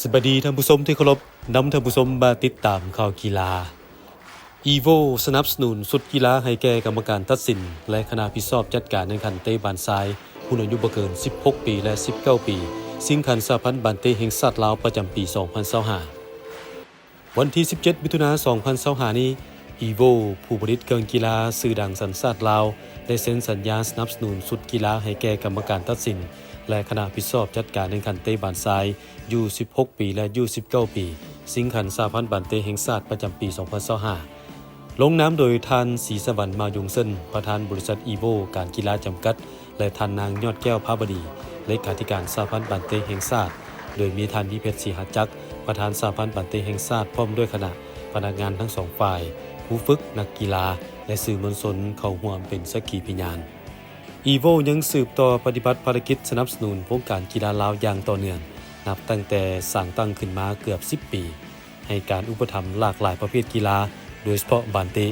ສະບາຍດີທ່ານຜູ້ຊົມທີ່ເຄົາລົບ, ນຳທ່ານຜູ້ຊົມມາຕິດຕາມຂ່າວກິລາ. ອີໂວ ສະໜັບສະໜູນຊຸດກິລາໃຫ້ແກ່ກຳມະການຕັດສິນ ແລະ ຄະນະຜິດຊອບຈັດການແຂ່ງຂັນເຕະບານຊາຍ ຮຸ່ນອາຍຸບໍ່ເກີນສິບຫົກປີ ແລະ ສິບເກົ້າປີ ຊິງຂັນສະຫະພັນບານເຕະແຫ່ງຊາດລາວ ປະຈຳປີສອງພັນຊາວຫ້າ. ວັນທີສິບເຈັດ ມິຖຸນາ ສອງພັນຊາວຫ້ານີ້ ອີໂວ ຜູ້ຜະລິດເຄື່ອງກິລາຊື່ດັງສັນຊາດລາວ ໄດ້ເຊັນສັນຍາສະໜັບສະໜູນຊຸດກິລາໃຫ້ແກ່ກຳມະການຕັດສິນ ແລະ ຄະນະຜິດຊອບຈັດການແຂ່ງຂັນເຕະບານຊາຍ ຢູສິບຫົກປີ ແລະ ຢູສິບເກົ້າປີ ຊິງຂັນສະຫະພັນບານເຕະແຫ່ງຊາດປະຈຳປີສອງພັນຊາວຫ້າ ລົງນາມໂດຍທ່ານ ສີສະຫວັນ ມາຍົງເຊິນ ປະທານບໍລິສັດ ອີໂວ ການກິລາຈຳກັດ ແລະ ທ່ານນາງ ຍອດແກ້ວ ພາວະດີ ເລຂາທິການສະຫະພັນບານເຕະແຫ່ງຊາດ, ໂດຍມີທ່ານ ວິເພັດ ສີຫະຈັກ ປະທານສະຫະພັນບານເຕະແຫ່ງຊາດ ພ້ອມດ້ວຍຄະນະພະນັກງານທັງສອງຝ່າຍ, ຄູຝຶກ, ນັກກິລາ ແລະ ສື່ມວນຊົນເຂົ້າຮ່ວມເປັນສັກຂີພະຍານ. ອີໂວ ຍັງສືບຕໍ່ປະຕິບັດພາລະກິດສະໜັບສະໜູນວົງການກິລາລາວຢ່າງຕໍ່ເນື່ອງ, ນັບຕັ້ງແຕ່ສ້າງຕັ້ງຂຶ້ນມາເກືອບສິບປີ, ໃຫ້ການອຸປະຖຳຫຼາກຫຼາຍປະເພດກິລາ, ໂດຍສະເພາະບານເຕະ,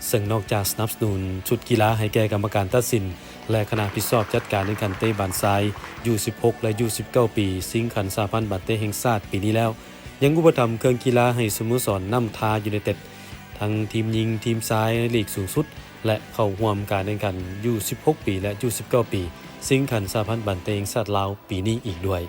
ເຊິ່ງນອກຈາກສະໜັບສະໜູນຊຸດກິລາໃຫ້ແກ່ກຳມະການຕັດສິນ ແລະ ຄະນະຜິດຊອບຈັດການແຂ່ງຂັນເຕະບານຊາຍ ຢູສິບຫົກ ແລະ ຢູສິບເກົ້າປີ ຊິງຂັນສະຫະພັນບານເຕະແຫ່ງຊາດປີນີ້ແລ້ວ, ຍັງອຸປະຖຳເຄື່ອງກິລາໃຫ້ສະໂມສອນນ້ຳທາຢູໄນເຕັດ ທັງທີມຍິງ, ທີມຊາຍໃນລີກສູງສຸດ ແລະ ເຂົ້າຮ່ວມການແຂ່ງຂັນ ຢູສິບຫົກປີ ແລະ ຢູສິບເກົ້າປີ ຊິງຂັນສະຫະພັນບານເຕະແຫ່ງຊາດລາວປີນີ້ອີກດ້ວຍ.